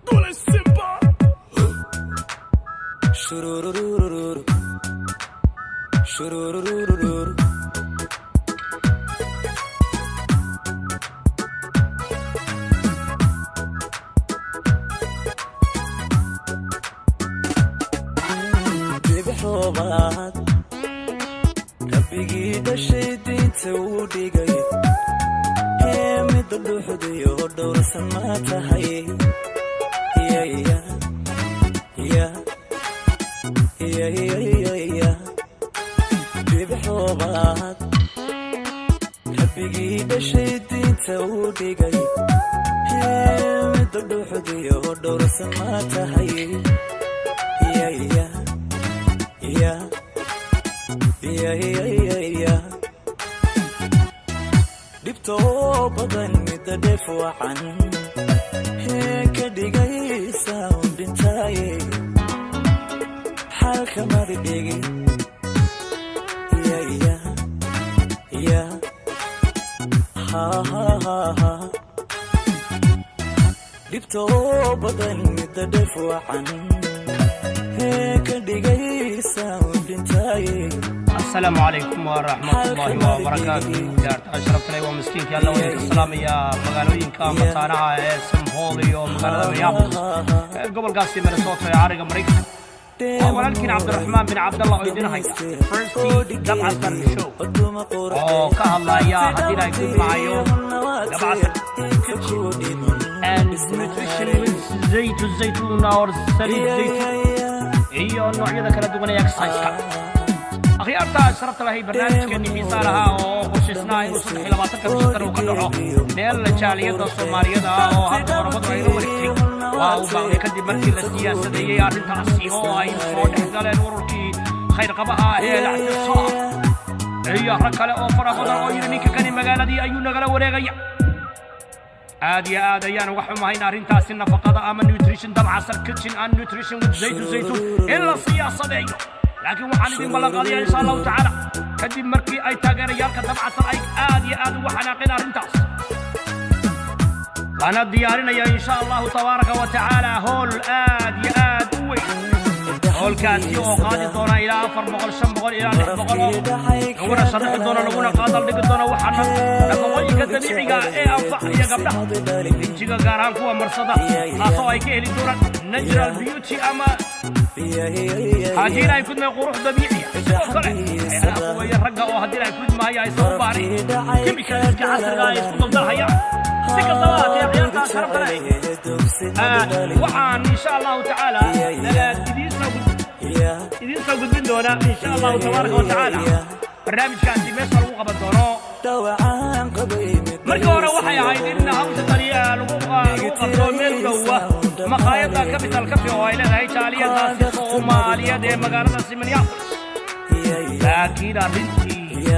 Dole Simba. Shurururururu. Shurururururu. Bidixoobaad rabbigii dhashay diinta uu dhigay, ee midda dhuuxdayo dhowrsan ma tahay. Ya ya ya ya ya, bidixoobaad rabbigii dhashay diinta uu dhigay, ee midda dhuuxdayo dhowrsan ma tahay. Ya ya ya ya ya ya, dhibta oo badan midda dheef wacan hee ka dhigaysa un dhintaaye, xalka madi dhigi. Ya ya ya, ha ha ha ha, dhibta oo badan midda dheef wacan hee ka dhigaysa un dhintaaye. Asalaamu calaykum waraxmatullaahi wabarakaatu. Jaarta sharafta leh, waa miskiinkii Alla idinka salaamaya magaalooyinka mataanaha ee St. Paul iyo magaalada Minneapolis ee gobolkaasi Minnesota ee cariga Maraykanka. Waa walaalkiin Cabdiraxmaan bin Cabdallah oo idin haya First Dabcasar Show oo ka hadlaya, haddii ay gudmaayo, Dabcasar Kitchen and Nutrition with zaytu zaytuun or saliid zaytuun iyo noocyada kala duwan ee exercise-ka. Akhyaarta sharafta lahay, barnaamijkeennii xiisaa lahaa oo qorshaysnaa inuu 23-ka bisha tan uu ka dhaco meel jaaliyadda Soomaaliyada ah oo hadda oromadu ay la wareegtay waa uu baaqday, kadib markii la siyaasadeeyey arrintaasi oo ay soo dhex galeen ururkii khayrqabaha ee Lactisaar iyo rag kale oo fara badan oo yidhi ninka kani magaaladii ayuu nagala wareegaya. Aad iyo aad ayaan uga xumahayn arrintaasi, nafaqada ama nutrition, Dabcasar Kitchen and Nutrition with zaytu zaytuun, in la siyaasadeeyo. Laakiin waxaan idin ballan qaadayaa, insha Allahu tacaala, kadib markii ay taageerayaalka Dabcasar ay aad iyo aad uga xanaaqeen arrintaas, lana diyaarinaya, insha Allahu tabaaraka wa tacaala, hool aad iyo aad u weyn, hoolkaasi oo qaadi doona ilaa 400, 500 ilaa 600 oo laguna sharaxi doono, laguna qaadal dhigi doono waxaana nafaqooyinka dabiiciga ee anfacaya gabdhaha rinjiga, gaar ahaan kuwa marsada, taasoo ay ka heli doonaan natural beauty ama haddii ay kudmay qurux dabiiciya. Sidoo kale waxyaalaha kuweeye ragga oo haddii ay kudmaayo aysan u baahnayn chemicalska casriga ay isku daldalhayaan. Si kastaba haatee, ciyaartaa sharafta leh, waxaan insha Allahu tacaala idiin soo gudbin doonaa, insha Allahu tabaaraka wa tacaala, barnaamijkaasi meesha lagu qaban doono. Markii hore waxay ahayd in hawsha tani lagu qabto meel dhowa maqaayadda Capital Cafe oo ay leedahay jaaliyadaasi Soomaaliyeed ee magaaladaasi Minneapolis, laakiin arrintii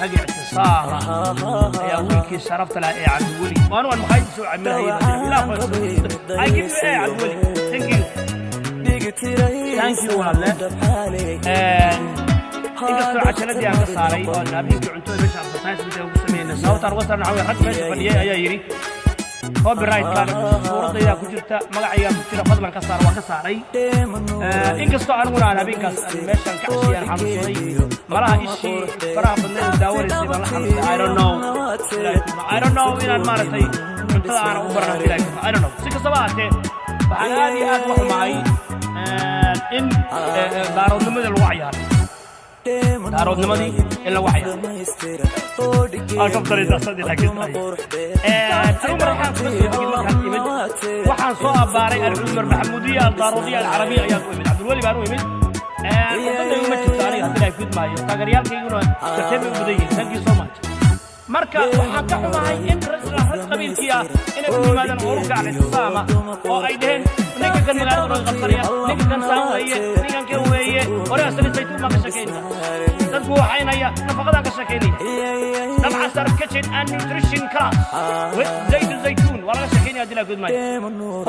rag Ictisaara ayaa wiilkii sharafta lahaa ee Cabdiweli waanu aan maqaayadda soo camirayay. I give you a Cabdiweli, thank you, thank you walaalle. Inkastoo cajaladii aan ka saaray oo habeenkii cuntada meesha advertisement aan ugu sameynay, sababta aan uga saarna waxaa weeye rag meesha fadhiyay ayaa yidhi copyright-kan suuradaydaa ku jirta, magacaygaa ku jira, fadlan ka saar. Waan ka saaray, inkastoo aniguna aan habeenkaas meeshaan ka cashiyaan xanuunsaday. Malaha ishii faraha badneed oo daawanaysay baan la xanuunsaday. I don't know, I don't know inaan maaragtay cuntada aanan u baran. Ilahay, I don't know. Si kastaba haatee, waxaan aad iyo aad uga xumahay in daaroodnimadii lagu cayaaray, daaroodnimadii in lagu cayaaray. Anigu mar waxaan kuma soo degin markaan imid, waxaan soo abbaaray Alcumar Maxamuudiya Aldaroodiya Alcarabiya ayaan u imid, Cabdulweli baan u imid. Wadadaygu ma jirto aniga haddii Ilahay kudmaayo, taageeryaalkayguna darteed bay u badan yihiin. Thank you so much. Marka waxaan ka xumahay in rag qabiilkii ah inay u yimaadaan ururka Al-Ictisaama oo ay dhaheen ninka kan magaalada naga qabsanaya, ninka kan saan weeye, ninkan kan weeye. Hore asali saytuun baan ka sheekaynaya, dadku waxaynaya nafaqadaan ka sheekaynaya, Dabcasar Kitchen and Nutrition class with zaytu zaytuun waa laga sheekaynaya haddii la gudmaayo.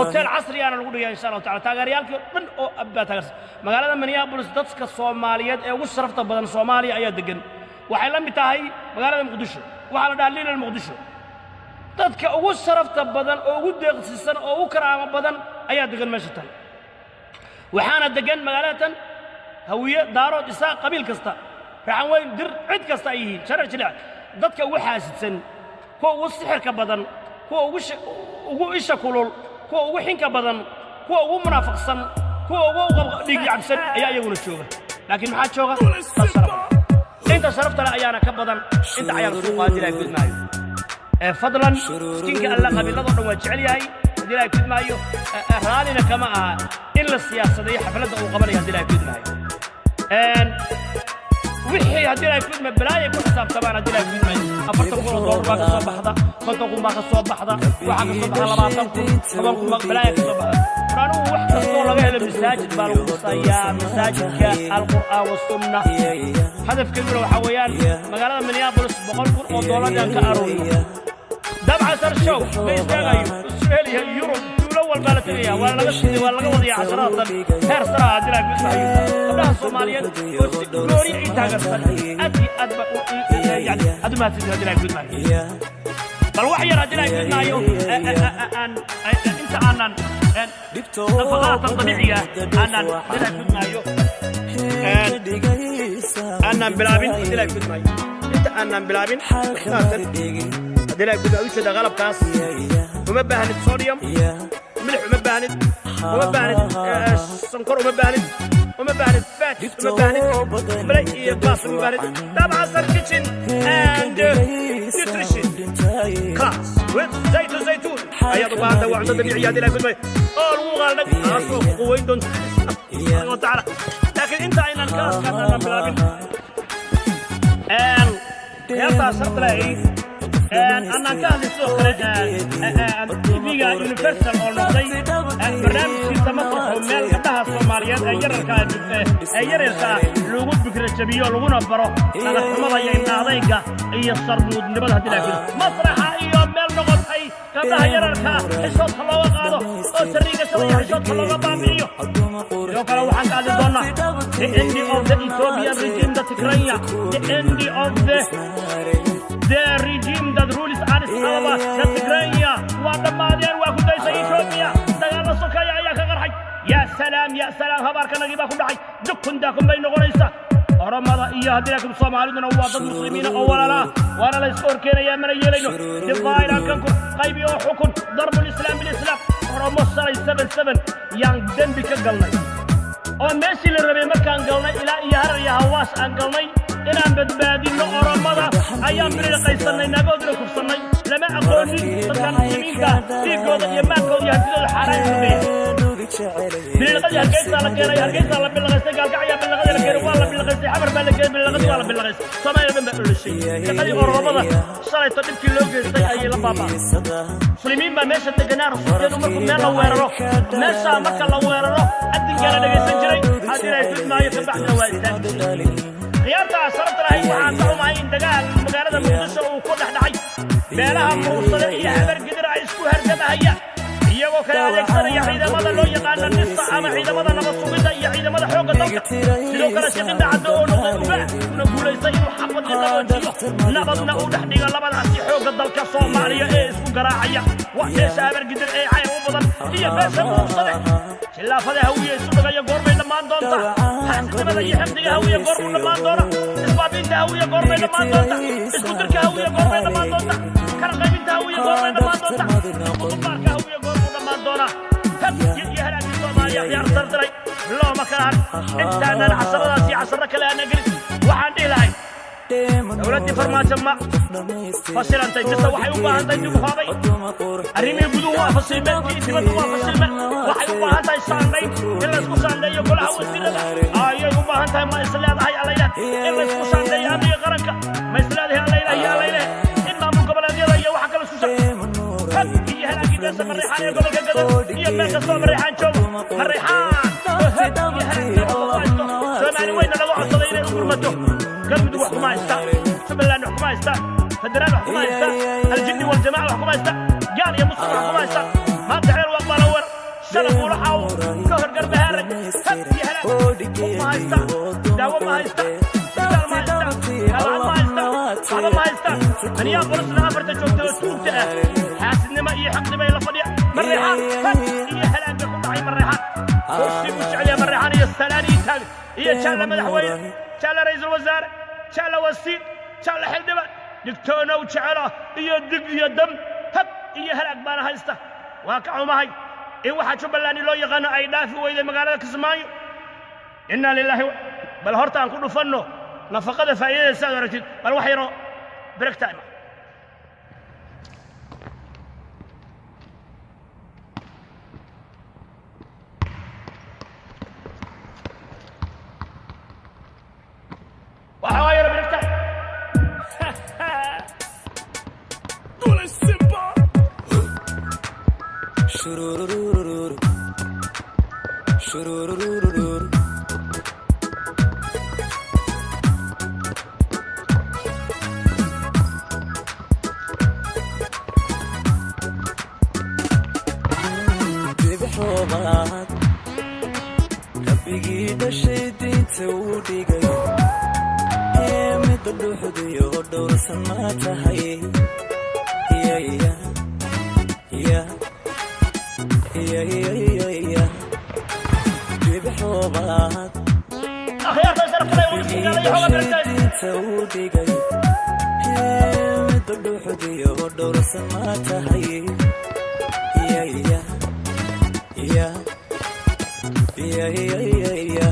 Hotel casri aana lagu dhigaya, insha Allahu tacala. Taageerayaalkii oo dhan oo abbaa taageersan magaalada Minneapolis, dadka Soomaaliyeed ee ugu sharafta badan Soomaaliya ayaa degan. Waxay la mid tahay magaalada Muqdisho, waxaa la dhahaa Little Muqdisho. Dadka ugu sharafta badan oo ugu deeqsisan oo ugu karaamo badan ayaa degan meesha tan. Waxaana degan magaalada tan Hawiye, Daarood, Isaaq, qabiil kasta, Raxan Weyn, Dir, cid kasta ay yihiin, shareer, jilic. Dadka ugu xaasidsan, kuwa ugu sixirka badan, kuwa ugu isha kulul, kuwa ugu xinka badan, kuwa ugu munaafaqsan, kuwa ugu dhiig cabsan ayaa iyaguna jooga. Laakiin maxaa jooga? Dad sharaf leh. Inta sharafta leh ayaana ka badan inta cayaar suuqa, haddii Ilahay gudmaayo. Fadlan, miskiinka Alla qabiiladoo dhan waa jecel yahay, haddii Ilahay gudmaayo. Raallina kama aha in la siyaasadeeyo xafladda uu qabanayo, haddii Ilahay gudmaayo. Wixii, haddii Ilahay gudma, balaayay ku xisaabtamaan, haddii Ilahay gudmaayo. $40,000 baa ka soo baxda, 50,000 baa ka soo baxda, waxaa ka soo baxa 20,000, 10,000 baa balaaya ka soo baxda. War, anigu wax kastoo laga helo masaajid baa lagu dhisayaa, masaajidka Alqur'aan Wasunna. Hadafkayguna waxaa weeyaan magaalada Minneapolis $100,000 inaan ka aruurino. Dabcasar Show ma istaagayo. Australia, Yurub, tuulo walbaa la tegaya, waa laga siday, waa laga wadaya casharada tan heer sara, haddii Ilahay gudmahayo. Gabdhaha Soomaaliyeed oo si gooni ii taageersan, aad iyo aad ba yani aad u mahadsantihin, haddii Ilahay gudmahayo. Bal wax yar, haddii Ilahay gudmaayo, inta aanan nafaqaatan dabiiciga aanan, haddii Ilahay gudmaayo, aanan bilaabin, haddii Ilahay gudmaayo, inta aanan bilaabin nafaqaatan, haddii Ilahay gudmaayo, ujeeda qalabkaas uma baahnid sodium, milix uma baahnid, uma baahnid sonkor, uma baahnid, uma baahnid fat, uma baahnid balay iyo baas, uma baahnid. Dabcasar Kitchen and Nutrition class with zaytu zaytuun ayaad u baahan tahay. Waa cunto dabiiciya, haddii Ilahay gudmaayo, oo lagu qaaldhay, taasoo ku quweyn doonta subxaana wa tacaala. Laakiin inta aynan kalaaskaas aanan bilaabin, khiyaartaa sharta lahayd, annaan ka hadlay sidoo kale TV-ga Universal oo noqday barnaamijkiisa masraxu meel gabdhaha Soomaaliyeed ee yararka ee yaryarka ah lagu bikra jabiyo, laguna baro dhaqanxumada iyo indhaadayga iyo sarmuudnimada, haddii laakiin masraxa iyo meel noqotay gabdhaha yararka ah xishoodka looga qaado oo sariigashada iyo xishoodka looga baabi'iyo. Sidoo kale waxaan ka hadli doonaa the end of the Ethiopian regime, the Tigray, the end of the regime that rules Addis Ababa, the Tigray. Waa dhammaadeen, waa ku daysay Ethiopia. Dagaalla sokeeya ayaa ka qarxay. Yaa salaam, yaa salaam, habaarkanagii baa ku dhacay. Dukun daakun bay noqonaysaa Oromada iyo haddii laakiin Soomaaliduna waa dad muslimiina oo walaala ah, waana la iska horkeenayaa, mana yeelayno. Divide and conquer, qaybi oo xukun, ضرب الإسلام بالإسلام. Oromo shalay 7-7 yaan dembi ka galnay oo meeshii la rabay markaan galnay ilaa iyo Harar iyo Hawaas aan galnay inaan badbaadinno Oromada ayaan bililiqaysannay, naagoodina kufsannay. Lama aqoonin dadkan muslimiinta dhiiggooda iyo maalkooda iyo hantidooda xaaraan sameeyey. Bililiqadii Hargeysaa la keenay, Hargeysaa la billiqaystay, Gaalkacyaa billiqadii la keenay, waa la billiqaystay, Xamar baa la keenay, billiqadii waa la billiqaystay, Soomaaliya dhan baa dholashay. Shaqadii Oromada shalayto dhibkii loo geystay ayay la baaba'ay. Muslimiin baa meesha deganaa. Rasuulkeenu markuu meel la weeraro, meeshaa marka la weeraro, adinkaa la dhegaysan jiray, haddii ay gudmaayo, ka bacdina waa istaagi jiray. Khiyaartaa sharafta lahayd, waxaan ka xumahay in dagaal magaalada Muqdisho uu ku dhex dhacay beelaha Murursade iyo Habargidir ay isku hargamahayaan, iyagoo kale adeegsanaya ciidamada loo yaqaano NISA ama ciidamada nabad sugidda iyo ciidamada xoogga dalka. Sidoo kale Shiqinda Caddo oo noqday ugaas kuna guulaystay inuu xabadii qaboojiyo, nabadna uu dhex dhigo labadaasi xoogga dalka Soomaaliya ee isku garaacaya, waa beesha Habargidir ee cayr u badan iyo beesha Murursade. Khilaafada Hawiye isu dhigaya goorbay dhammaan doonta? Xaasidnimada iyo xifdiga Hawiye goorbuu dhammaan doona? Isbaabiinta Hawiye goorbay dhammaan doonta? Isku dirka Hawiye goorbay dhammaan doonta? Kala qaybinta Hawiye goorbay dhammaan doonta? Udubaarka Hawiye goorbuu dhammaan doonaa? Hab iyo halaagii Soomaaliya, khiyaar sardiray, looma kala har. Intaanan casharadaas iyo casharro kale aanan gelin, waxaan dhihi lahay: dowladdii Farmaajo ma fashilantay mise waxay u baahan tahay dib u haabay? Arrimihii guduhu waa fashilmeen, kii dibadda waa fashilmeen. Waxay u baahan tahay shaandhayn, in laysku shaandheeyo golaha wasiirada ayay u baahan tahay. Ma is leedahay allaylah in laysku shaandheeyo amniga qaranka? Ma is leedahay allaylah iyo allaylah in maamul goboleedyada iyo waxa kale isku hab iyo halaagii beesha Mareexaan ee gobolka Gadan iyo meel kastoo Mareexaan joogo, Mareexaan oo hab iyo halaag ku haysto, Soomaali weyna laga codsaday inay u gurmato? Galmudug wax kuma haysta, Jubbaland wax kuma haysta, federaal wax kuma haysta, aljinni waljamaca wax kuma haysta, gaal iyo muslim wax kuma haysta. Maanta Ceel Waaq baa la weer, shalay Buulaxaaw, ka hor Garbahaarag. Hab iyo halaag, hub ma haysta, daawo ma haysta, isbitaal ma haysta, jaamacad ma haysta, waxba ma haysta. Mareexaan. Minneapolisna afarta joogta oo tuugta ah, xaasidnimo iyo xaqnimo la fadhiya. Mareexaan had iyo halaag bay ku dhacay. Mareexaan kursi buu jecel yahay. Mareexaan iyo salaan iyo taag iyo jaalla madaxweyne, jaalla ra'iisul wasaare, jaalla wasiir, jaalla xildhibaan, digtoonow jecela iyo dig iyo dam. Hab iyo halaag baana haysta. Waa ka xumahay in waxaa Jubbaland loo yaqaano ay dhaafi weyday magaalada Kismaayo. Inna lilaahi. Bal horta aan ku dhufanno nafaqada faa'iidadeeda si aad aragtid. Bal wax yaroo break time ah. Waxa waa yaro break time. Gole Simba. Shurururururu. Shurururururu. Dibixoobaad rabbigii dhashay diinta uu dhigay ee midda dhuuxdayo dhowrsan ma tahay. Ya ya ya ya ya ya, dibixoobaad Akhyaarta sharafta leh, waa miskiinka iyo xooga break time. Diinta uu dhigay ee midda dhuuxdayo dhowrsan ma tahay. Ya ya ya ya ya ya ya,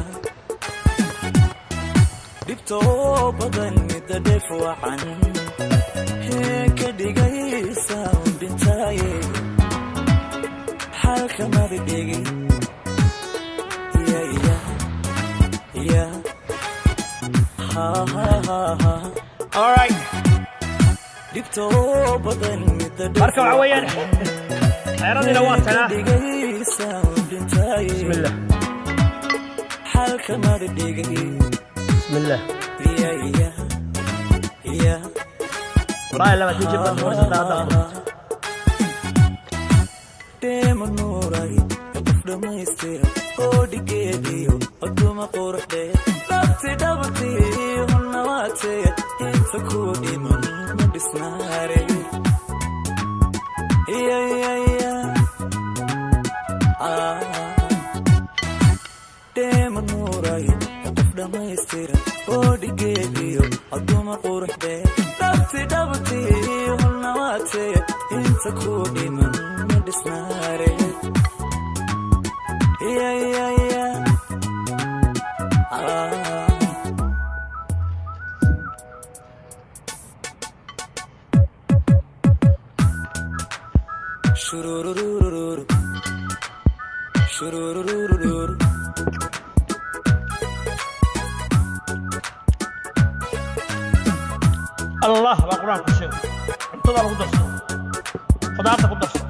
dhibto badan midda dheef wacan hee ka dhigaysa un dhintaaye xalka madadhigi. Ya ya ya, ha ha ha ha. All right. Dhibto badan midda dheef Marka waxa weeyaan xeeradiina waa tanaa. Dhigaysa un dhintaaye Bismillah. Xalka madadhigi. Bismillah. Ya ya ya. Wallaahi 20 jir baad warsataa hadda. Dheema nuuray, qof dhammaystira oo dhigeediyo oduma quruxdee, dhabti dhabti hunawaatee, inta ku dhiman ma dhisnaare. Ya ya ya, ah. Dheema nuuray, qof dhammaystira oo dhigeediyo oduma quruxdee, dhabti dhabti hunawaatee, inta ku dhiman ma dhisnaare. Ya ya ya, ah. Shurururururu. Shurururururu. Allah baa Qur-aanku sheegay cuntada lagu darsado, khudaarta ku darso.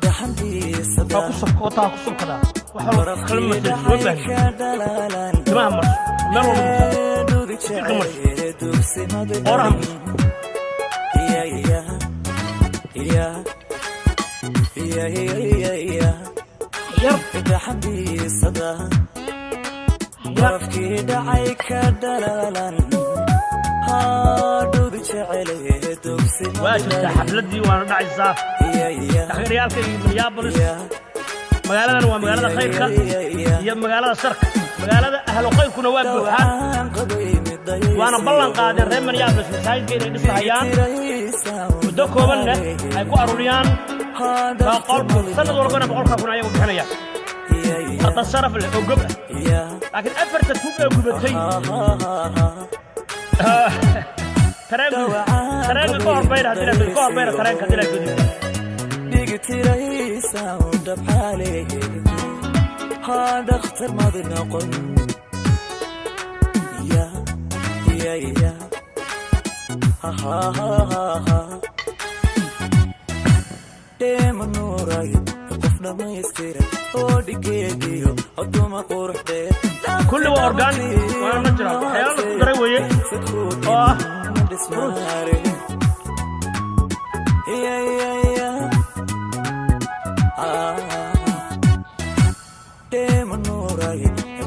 Dhaxantiisa Waa ku subka, wataa ku subkadaa waxa kala barafkii marsan loo dhacay baahan ka dhalaalan timaha marso, meel walba marso. Dhugi Jirka marso. jecel dugsimada Qoraha marso. Ya ya ya ya ya ya ya. Yar. Dhaxantiisada yar. Barafkii dhacay ka dhalaalan hadhugi jecel dugsimada. Waa jirtaa xafladdii, waana dhacaysaa. Ya ya. Taageerayaalka iyo Minneapolis. Ya. Magaaladan waa magaalada khayrka iyo magaalada sharka. Magaalada ahlu khayrkuna waa buuxaan, waana ballan qaadeen reer Minneapolis masaajidka inay dhisahayaan, muddo koobanna ay ku aruuriyaan 100,000. Sanad walbana 100,000 ayagu bixinayaan. Hadda sharaf leh oo gob ah, laakiin afarta tug ee gubatay tareenku, tareenka ka horbayra haddii la ka horbayra tareenka haddii la gudub. Dhigtiraysa dhabxaale ha dhakhtar mad noqon. Ya ya ya, ha ha ha ha. Dheema nuuray, qof dhammaystira oo dhigeediyo oduma quruxdee. Kulli waa organic, waana natural, waxyaalo la isku daray weeye oo ah fruits. Ya ya ya, ah. Dheema nuuray,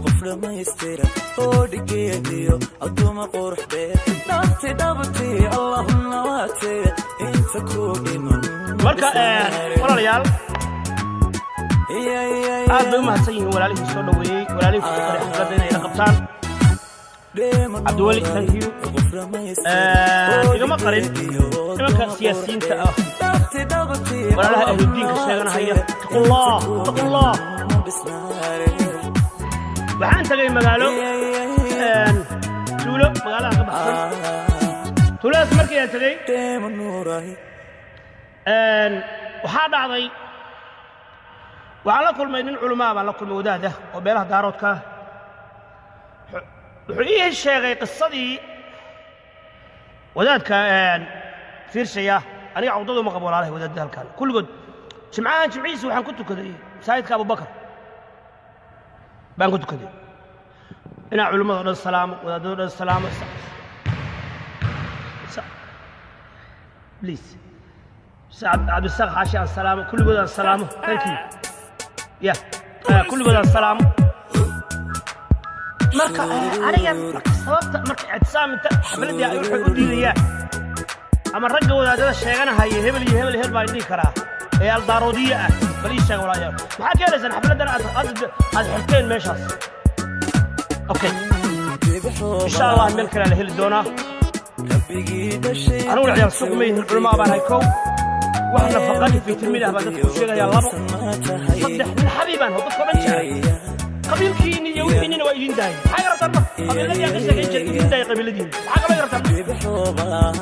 qof dhammaystira oo dhigeediyo aduma quruxdee, dhabti dhabti allahumma. Marka walaalayaal, aad bay u mahadsan yihiin walaalihii soo dhoweeyey, walaalihii ku faray xafladda inay la qabtaan. Cabdiweli, thank you. Igama qarin nimanka siyaasiyiinta ah, walaalaha ahludiinka sheeganahaya. Taqullah, taqullah. Waxaan tagay magaalo, tuulo magaalada ka baxsan. Tuuladaas markii aan tagay, waxaa dhacday, waxaan la kulmay nin culamaa baan la kulmay, wadaada oo beelaha Daaroodka ah. Wuxuu ii sheegay qisadii wadaadka fiirshaya. Aniga cawdadu ma qabo walaalahay wadaadda halkan kulligood. Jimcahan jimcihiisa waxaan ku tukaday masaajidka Abubakar baan ku tukaday. Inaa culimmada o dhan salaamo, wadaadada o dhan salaamo. Please, Cabdisaaq Xaashi aan salaamo, kulligood aan salaamo. Thank you. Ya, kulligood aan salaamo. Marka aniga marka sababta marka ictisaam inta xafladdii ay waxay u diidayaan ama ragga wadaadada sheeganahaya, hebel iyo hebel hebel baan dhihi karaa ee Aldaaroodiya ah, bal ii sheega walaalayaal, maxaa ka helaysaan xafladdan aad xirteen meeshaas? Okay, insha Allah meel kale la heli doonaa. Aniguna ciyaal suuq ma yihin, culamaa baan hay. Kow, wax nafaqa iyo fitamiin ah baan dadka u sheegayaa. Labo, saddex, nin xabiibaan ho dadka o dhan jecel. Qabiilkiinni iyo wixiinnina waa idin daayay. Maxaa rabtaan marka? Qabiiladii aan ka sheekayn jiray idin daayay qabiiladiinni. Maxaa kaloo rabtaan?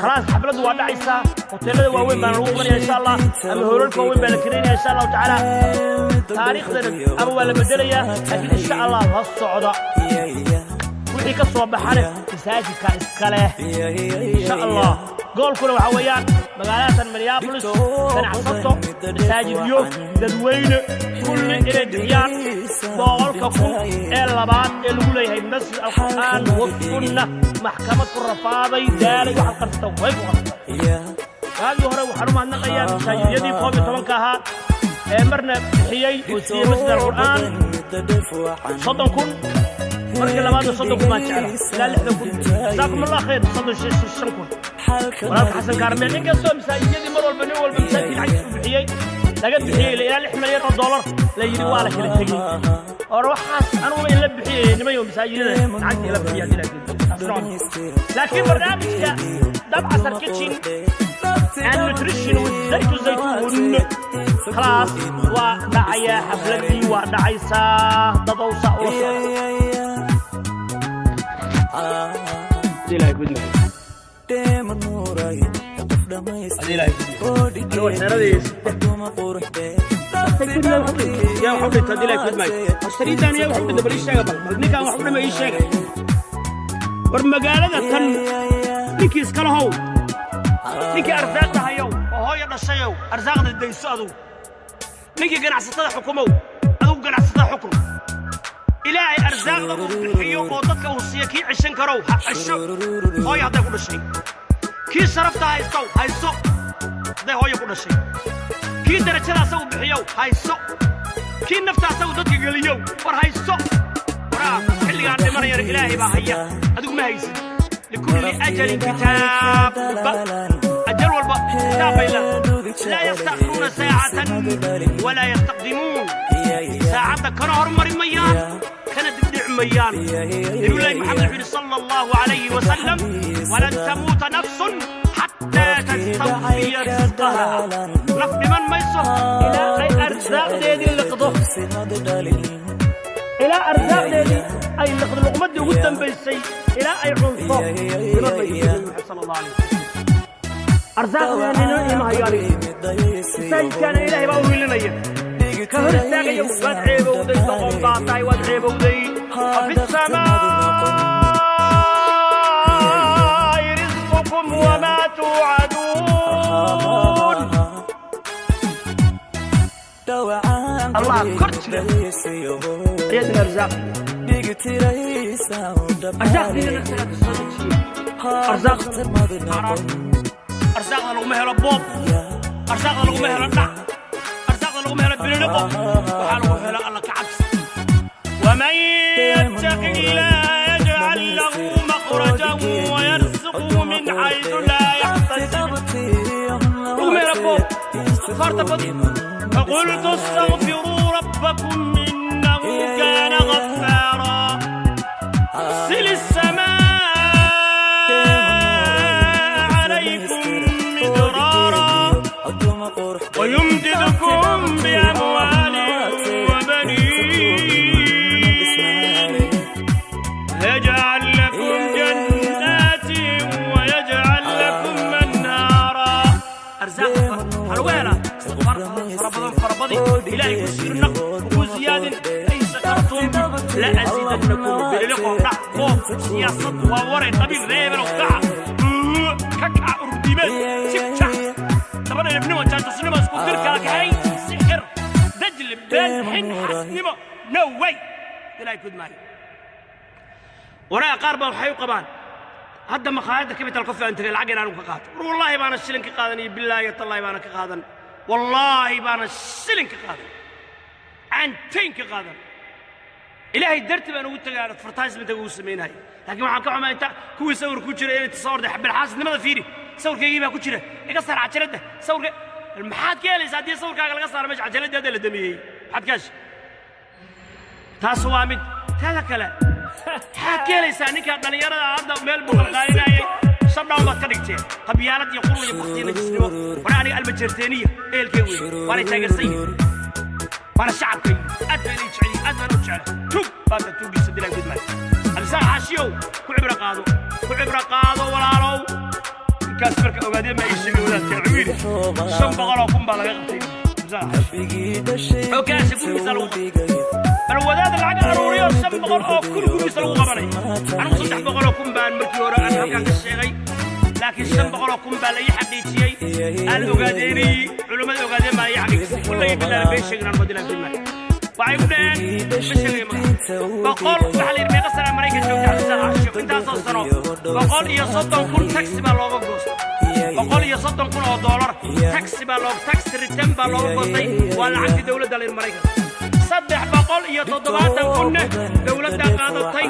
Khalaas, xafladdu waa dhacaysaa. Hoteelada waaweyn baana lagu qabanaya insha Allah, ama hoolalka waaweyn baa la keenaya insha Allahu tacaala. Taariikhdana ama waa la bedelayaa, laakiin insha Allah la socda. Wixii ka soo baxane masaajidka iska leh insha Allah. Goolkuna waxaa weeyaan magaaladasan Minneapolis ganacsato, masaajidyo, dadweyne kulli inay bixiyaan 100,000 ee labaad ee lagu leeyahay Masjid Alqur'aan Wasunna. Maxkamad ku rafaaday, daalay, waxaad qarsata way ku qabsata. Waagii hore waxaan u mahadnaqayaa masaajidyadii 11-ka ahaa ee marna bixiyey oo siiyey Masjid Alqur'aan 30,000. Markii labaadna 30,000 baan jecla, ilaa 60,000. Jasaakum Allah khayr. 35,000 walaalka Xasan Kaarmeel. Inkastoo masaajidyadii mar walba nin walba masaajidkii lacagtiisu bixiyey laga bixiyey ilaa 6 milyan oo dollar la yidhi, waa la kala tegey or waxaas anuguba in la bixiyey nimayo masaajidada lacagta ila bixiya hadii laakiin. Laakiin barnaamijka Dabcasar Kitchen and Nutrition with zaytu zaytuun, khalaas, waa dhacayaa. Xafladdii waa dhacaysaa, dadowsa ula socda. Hadii Ilaahay ku idmaayo, hadii Ilaahay ku idmaayo, anigoo xeeradiis yaa wax u dhinta. Hadii Ilaahay ku idmaayo, saliiddaan yaa wax u dhinta, bal ii sheega. Bal ninkaan wax u dhima ii sheega. War magaalada tan ninkii iskala how, ninkii arsaaqda hayow oo hooyo dhashayow, arsaaqda dayso adugu. Ninkii ganacsatada xukumow, adugu ganacsatada xukun. Ilaahay arsaaqda uu bixiyo oo dadka uu siiyo kii ceshan karow ha cesho, hooyo hadday ku dhashay. Kii sharafta haystow, hayso hadday hooyo ku dhashay. Kii darajada asagu bixiyow, hayso. Kii nafta asagu dadka geliyow, war hayso. Waraa xilligaan dhimanayana Ilaahay baa haya, adigu ma haysid. Likulli ajalin kitaab, ajal walba kitaab bay leedahay. Laa yastaakhiruuna saacatan walaa yastaqdimuun. Saacadda kana hormari mayaan, kana dibdhici mayaan. Nabiyullaahi Maxamed wuxuu yidhi sala Allahu calayhi wasalam: walan tamuuta nafsun xataa tastawfiya risqaha. Naf dhiman mayso ilaa ay arsaaqdeedii liqdo, ilaa arsaaqdeedii ay liqdo, luqmadii ugu dambaysay ilaa ay cunto dhiman mayso. Nabi Maxamed sala Allahu alayh wasalam. Arsaaqdeennina ima hayo aniga, masaajidkaana Ilaahay baa u hilinaya. Ka hor istaagaya, waad ceebowday, doqon baa tahay, waad ceebowday. Wafi السماء رزقكم وما توعدون. Allah kor jira ayaad ina arsaaqaya. Arsaaqdiina isagaa soo dejiyey. Arsaaqda arsaaqda laguma helo boob, arsaaqda laguma helo dhac, arsaaqda laguma helo bililiqo. Waxaa lagu helo Alla ka cabsi. ومن يتق الله يجعل له مخرجا ويرزقه من حيث لا يحتسب. Istikfaarta badi. فقلت استغفروا ربكم إنه كان غفارا، يرسل السماء عليكم مدرارا، ويمددكم بأموال وبنين، ويجعل لكم جنات ويجعل لكم أنهارا. أرزاق حلويرة. استغفار fara badan farabadi. Ilaahay ku siirnaq, ku ziyaadin. لئن شكرتم لأزيدنكم. Bililiqo, dhac, boob, siyaasad waa waray, qabiil reebel, kaca ka kaca, ururdiimeed, jigjac, dabadheebnimo, jaatusnimo, isku dir, kala kaxayn, sixir, dajli, been, xin, xasnimo. No way. Ilaahay kudmaayo. Waraa qaar baa waxay u qabaan hadda makhaayadda Capital Coffee aan tagay lacag inaan ka qaato. War wallaahi baana shilin ka qaadan, iyo billaahi tallaahi baana ka qaadan, wallaahi baana shilin ka qaadan, cantayn ka qaadan. Ilaahay darti baan ugu tagay, advertisement ugu samaynaya. Laakiin waxaan ka xumaa inta kuwii sawir ku jira inay tasawirday. Bilxaasidnimada fiiri, sawirkaygii baa ku jira, iga saar cajaladda sawirka. Maxaad ka helaysaa haddii sawirkaaga laga saaro meesha, cajaladda hadda la damiyey? Maxaad ka heshay? Taas waa mid. Taada kale, maxaad ka helaysaa ninka dhallinyarada hadda meel buu qalqaalinayay, shutdown baad ka dhigteen. Qabyaalad iyo qurun iyo baktiyo, najisnimo. Hore aniga Almajeerteeniya ehelkay wey, waanay taageersan yihin, waana shacabkay, aad baan ii jeceliy, aad baan u jecla. Tug baata tugiisa dilaa gudmaayo. Cabdisaaq Xaashiyow, ku cibro qaado, ku cibro qaado, walaalow. Ninkaas marka ogaadeen baa ii sheegay, wadaadka wuxuu yidhi 500,000 baa laga qabtay Cabdisaaq Xaashi oo kaasha gurigiisa lagu qabtay. Bal wadaada lacag aruuriyo, 500,000 gurigiisa lagu qabanay. Anigu 300,000 baan markii hore aan halkan ka sheegay, laakiin 500,000 baa la ii xaqiijiyey. Aan ogaadeenay, culimmada ogaadeen baa la ii xaqiijisay. Kullay bilaala been sheegin aan madinaa gudmaayo. Waxay ku dhaheen ma sheegay magaca boqol. Waxaa la yidhi meeqa sana Maraykan joogta Cabdisaaq Xaashiyo? Intaasoo sano. 130,000 tax baa looga goostay, $130,000 tax baa loo, tax return baa looga goostay. Waa lacagtii dowladda la yidhi Maraykan. 370,000-na dowladdaa qaadatay,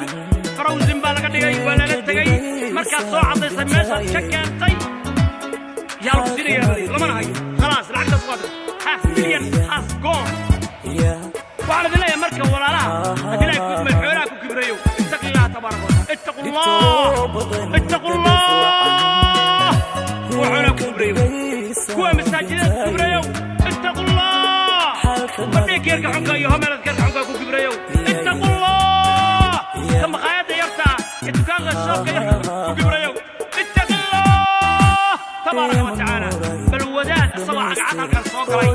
frozen baa laga dhigay, waa lala tegey. Markaad soo caddaysay meeshaad ka keentay, yaa lagu siinaya? Lamana hayo. Khalaas, lacagtaas waa half million has gone. Waxaan idin leeyahay marka, walaalaha, haddii Ilaahay kudmay xoolaha ku kibrayo, ittaqi Allaha tabaaraka wa taala. Ittaqu Allah, ittaqu Allah. Kuwa xoolaha ku kibrayo, kuwa masaajidada ku kibrayo, ittaqu Allah. Badhii keerka xunka iyo homeelad keerka xunka ku kibrayo, ittaqu Allah. Ka makhaayadda yarta ee dukaanka shoobka yarka ku kibrayo, ittaqi Allah tabaaraka wa tacaala. Bal wadaad isagoo cagacad halkan soo galay,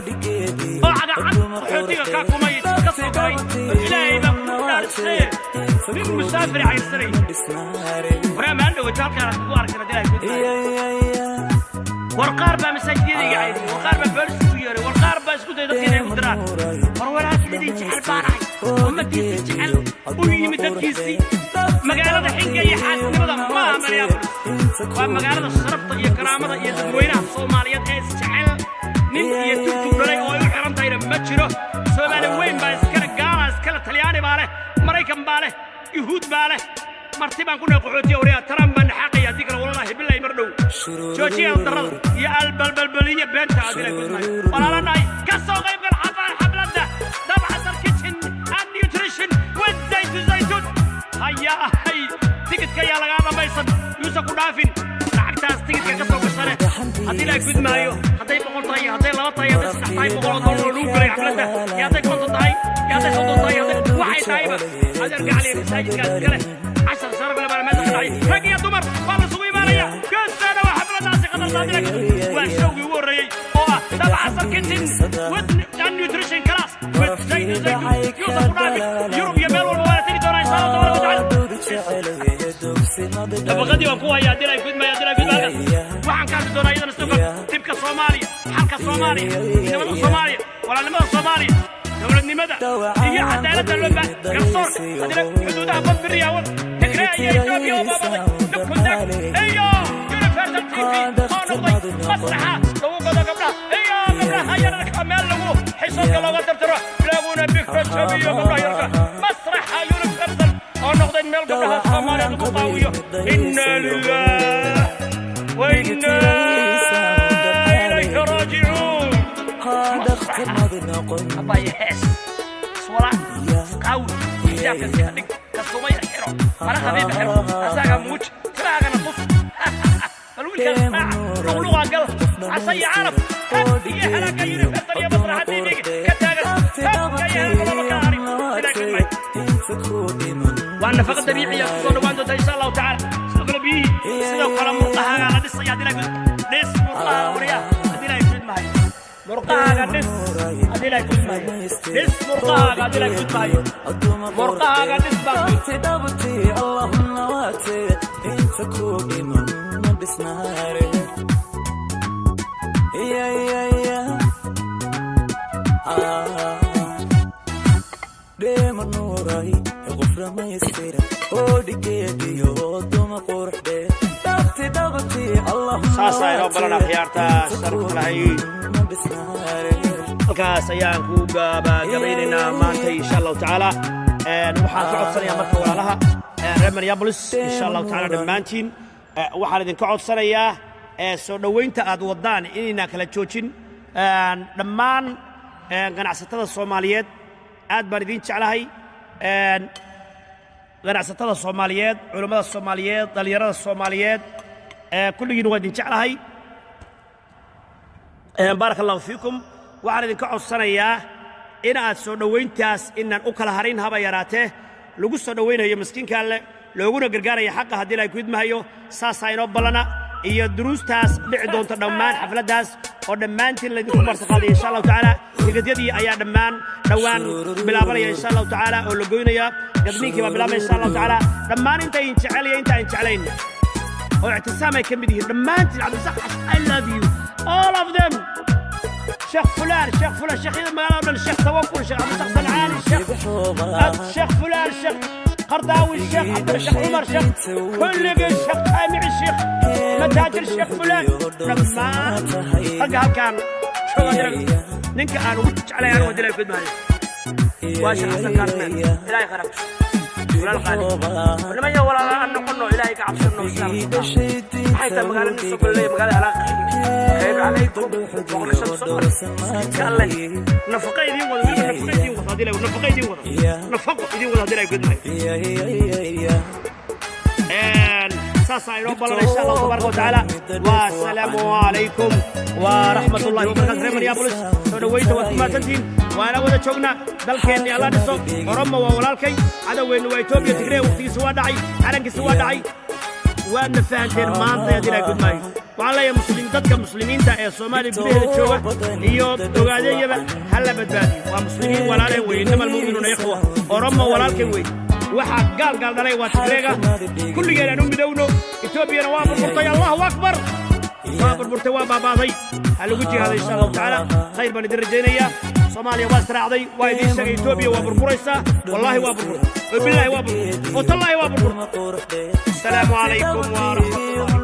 oo cagacad qaxootiga kaa kumay ka soo galay, Ilaahay baa ku dhaarsee, nin musaafir cayrsanay. Waraa maan dhawata halkaan aad kugu aragtan haddii Ilaahay ku. War qaar baa masaajidiyada iga cayriyey, war qaar baa boolis ku yeeray, war qaar baa isku day dadka inay ku diraan. War walaalkii idin jecel baanahay, ummadiisii jecel, u yimid dadkiisii magaalada xinka iyo xaasidnimada. Ma aha Minneapolis, waa magaalada sharafta iyo karaamada iyo dadweynaha Soomaaliyeed ee isjecel. Nin iyo tugtug dhalay oo ay u xiran tahayna ma jiro. Soomaali weyn baa iskale, gaala iskale, Talyaani baa leh, Maraykan baa leh, Yuhuud baa leh. Marti baan ku nahay, qaxootiya. Waryaa, Trump baan naxaaqaya, haddii kale wallahi billahi mar dhow joojiya darrada iyo albalbalbaliya beenta adila gudmaayo. Walaalanahay, ka soo qayb gal xafaan xafladda Dabcasar Kitchen and Nutrition with Zaytu Zaytun. Hayaa hay, tikidka ayaa lagaa dhammaysan, yuusan ku dhaafin lacagtaas tikidka ka soo gashane. Haddii ilaahay gudmaayo, hadday 100 tahay iyo hadday laba tahay, hadday saddex tahay, $100 oo lagu galay xafladda, iyo hadday 50 tahay, iyo hadday 30 tahay, hadday waxay tahayba, adeerka caliya masaajidkaas iskale. Cashar sharaf leh baa meesha ka dhacay. Rag iyo dumar waa la isugu imaanaya. Geestaana waa xafladaasi qadartaadina. Waa showgii ugu horreeyey oo ah Dabcasar Kitchen with and Nutrition class with Zaytu Zaytun. Yuusan ku dhaafin. Yurub iyo meel walba waa la tegi doonaa, insha Allah tabaraka watacaala. Dabaqadii waan ku hayaa dilay gudmaya, dilay gudmaya. Waxaan ka hadli doonaa iyadana sidoo kale dhibka Soomaaliya, xalka Soomaaliya, midnimada Soomaaliya, walaalnimada Soomaaliya, dowladnimada iyo cadaaladda loo baa, garsoorka haddina, xuduudaha bad biriya hawada, Tigray iyo Etoobiya oo baabaday, dhibkundag iyo Universal TV oo noqday masraxa lagu gado gabdhaha iyo gabdhaha yararka, meel lagu xisoodka looga tirtiro laguna bigfajabiyo gabdhaha yararka. Masraxa Universal oo noqday meel gabdhaha Soomaaliya lagu qaawiyo. Inna lilah wa inna ilayka raajicuun. Noqon. Abaaye, hees, iswalaac, isqaawi, xijaabka iska dhig, kasumaya xiro, mara khafiifa xiro, asaaga muuji, tiraagana tus, bal wiilkaas raaca, luqluqa gal, casa iyo carab hab iyo halaaga Universal iyo masraxa TV ka taagan, habka iyo halaaga lama kala harin. Ilaa gudmay. Inta ku dhiman. Waa nafaqa dabiiciya ku soo dhawaan doonta, insha Allahu tacaala. Sidoo kale biyihii, sidoo kale murqahaaga la dhisaya. Haddii laa dhis murqaha wariya, haddii laa gudmahayo murqahaaga dhis, haddii laa gudmahayo dhis murqahaaga, haddii laa gudmahayo murqahaaga dhis baan ku Dhabti dhabti Allahumma waate, inta ku dhiman ma dhisnaare. Ya ya ya, ah dheema nuuray, qof dhamaystira oo dhigeediyo duma quruxde, dhabti dhabti Allahumma. Saasaa inoo balan, akhyaarta sharafta lahay. Ma dhisnaare. Halkaas ayaan ku gabagabaynaynaa maanta, insha Allahu tacaala. Waxaan ka codsanayaa marka walaalaha reer Minneapolis, insha Allahu tacaala, dhammaantiin waxaan idinka codsanayaa soo dhoweynta aad waddaan inaynaan kala joojin. Dhammaan ganacsatada Soomaaliyeed aad baan idiin jeclahay. Ganacsatada Soomaaliyeed, culammada Soomaaliyeed, dhallinyarada Soomaaliyeed, kulligiin waa idin jeclahay. Baaraka Allahu fiikum. Waxaan idinka codsanayaa in aad soo dhowayntaas inaan u kala harin haba yaraatee, lagu soo dhowaynayo miskiinka Alle, looguna gargaaraya xaqa, haddii Ilahay ku idmahayo. Saasaa inoo ballana iyo duruustaas dhici doonta dhammaan xafladdaas oo dhammaantiin laydinku martiqaaday, insha Allahu tacaala. Tigadyadii ayaa dhammaan dhowaan bilaabanaya, insha Allahu tacaala, oo la goynaya. Gadniinkii baa bilaabaya, insha Allahu tacaala. Dhammaan inta idin jecel iyo inta aan jeclayn oo Ictisaam ay ka mid yihiin, dhammaantiin, Cabdisax, I love you, all of them, Sheekh fulaan, Sheekh fulaan, sheekhyada magaalada o dhan, Sheekh Tawakul, Sheekh Cabdisax Sancaani, Sheekh fulaan, Sheekh Qardaawi, Sheekh Cabdi, Sheekh Cumar, Sheekh kulligii, Sheekh Jaamici, Sheekh Mataajir, Sheekh fulaan, dhammaan ragga halkaan jooga, ninka aan ugu jeclay anigu dilay gudmaayo waa Sheekh Xasan Kaarmeel. Ilaahay kharabto, walaal qaali nimanyo, walaala aan noqono, Ilaahay ka cabsano. Islaamka maxay tahay? Magaalada soo golleey, magaalada alaaq qayb calaykum 105 soo miskiinka Alle nafaqa idiin wada, weliba nafaqa idiin wada, hadii la nafaqa idiin wada, nafaqo idiin wada, hadii la gudmaayo. Saasaa inoo ballan, insha Allahu tabaaraka watacaala. Wasalaamu calaykum waraxmat ullahi wabarakatu. Reer Minneapolis, soo dhoweynta waad ku mahadsantihiin, waana wada joognaa. Dalkeenni Alla dhiso. Oromo waa walaalkay, cadowgeennu waa Etoobiya. Tigree waqtigiisa waa dhacay, calankiisa waa dhacay, waadna fahanteen maanta, haddii Ilahay gudmaayo. Waxaan leeyahay muslim, dadka muslimiinta ee Soomaaliya gudaheeda jooga iyo ogaadeeyaba ha la badbaadiyo. Waa muslimiin walaaleen wey. Innama almu'minuuna ikhwa. Oromo walaalkay wey. Waxaa gaal gaal dhalay waa Tigreega. Kulligeen aan u midowno. Etoobiyana waa burburtay. Allahu akbar, waa burburtay, waa baabaaday. Ha lagu jihaaday, insha Allahu tacaala. Khayr baan idin rajaynayaa. Soomaaliya waa israacday, waa idiin sheegay. Etoobiya waa burburaysaa. Wallaahi waa burburtay, oo bilaahi waa burburtay, oo tallaahi waa burburtay. Asalaamu calaykum waraxmat